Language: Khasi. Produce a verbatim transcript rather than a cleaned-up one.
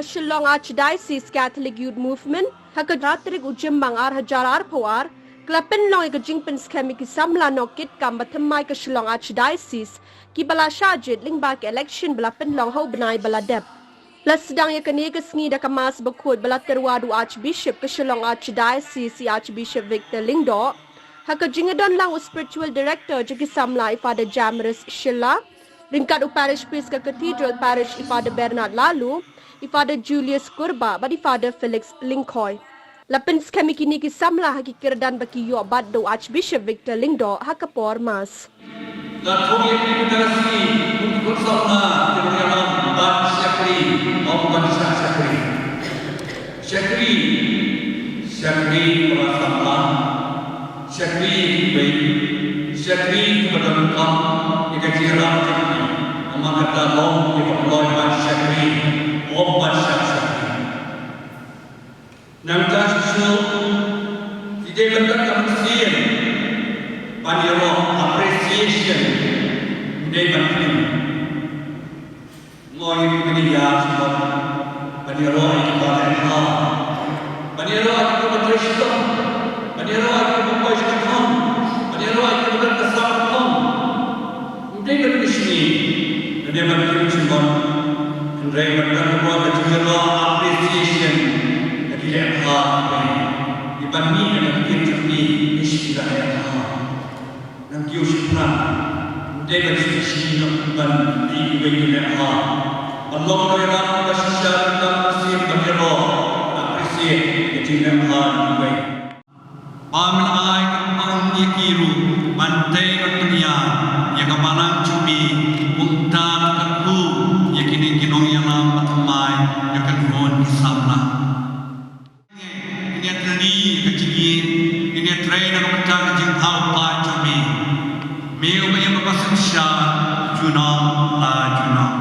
Shillong Archdiocese Catholic Youth Movement ha ka tarik u Jymmang ar hajar arphew ar ka la pynlong ïa ka jingpynskhem ïa ki samla nongkitkam ba thymmai ka Shillong Archdiocese kiba la shah jied lyngba ka election ba la pynlong ha u bnai ba la dep. La sdang ïa kane ka sngi da ka Mass bakhuid ba la tyrwa da u Archbishop ka Shillong Archdiocese, i Archbishop Victor Lyngdoh. Ha ka jingdon lang u Spiritual Director jong ki samla, i Father Jamrus Shylla, ryngkat u Parish Priest ka Cathedral Parish, i Father Bernard Laloo, i Father Julius Kurbah bad i Father Felix Lyngkhoi. La pynskhem ïa kine ki samla ha ki kyrdan ba ki ïoh bat da u Archbishop Victor Lyngdoh ha ka por Mass. La thung ïa ki mynta ka sngi, kum ki khun samla, ki nongïalam ban shakri, ong ban shah shakri. Shakri, shakri para samla, shakri ïa kiwei, shakri kiba donkam ïa ka jingïarap jong ki. Namar kata ong ïa ka kloi ban shakri, ong ban shah shakri. Nangta shisha ki dei ban don ka mynsiem ban ïaroh, appreciation, ym dei ban kynnoh. Mo ïa ki ban ïa shisha ban ïaroh ïa kiba leh bha, ban ïaroh ïa kiba trei shitom, ban ïaroh ïa kiba poi sha ka thong, ban ïaroh ïa kiba don ka sap ka thong. Ym dei ban kynshni, ym dei ban kynshni mon. Hynrei ban don ruh ka jingïaroh appreciation ïa ki leh bha, ïa ban mih ïa ka ktien jong ki, ish ki la leh bha. Nang kiew shiphrang, ym dei ban kynshni noh ban mih ïa kiwei ki leh bha. Ban long nongïalam ba shisha, ban shisha ban ïaroh, appreciate ïa ka jingleh bha jong kiwei. Ba me la ai kyrpang ïa ki ruh ban tei ban pynïar ïa ka balang jong me, kumta to kyrkhu ïa kine ki nongïalam ba thymmai ïa ka kynhun ki samla. Ngin ïa trei ïa ka jingïeit, ngin ïa trei na ka bynta ka jingthaw paid jong me. Me uba ïeit bad uba synshar junom la junom.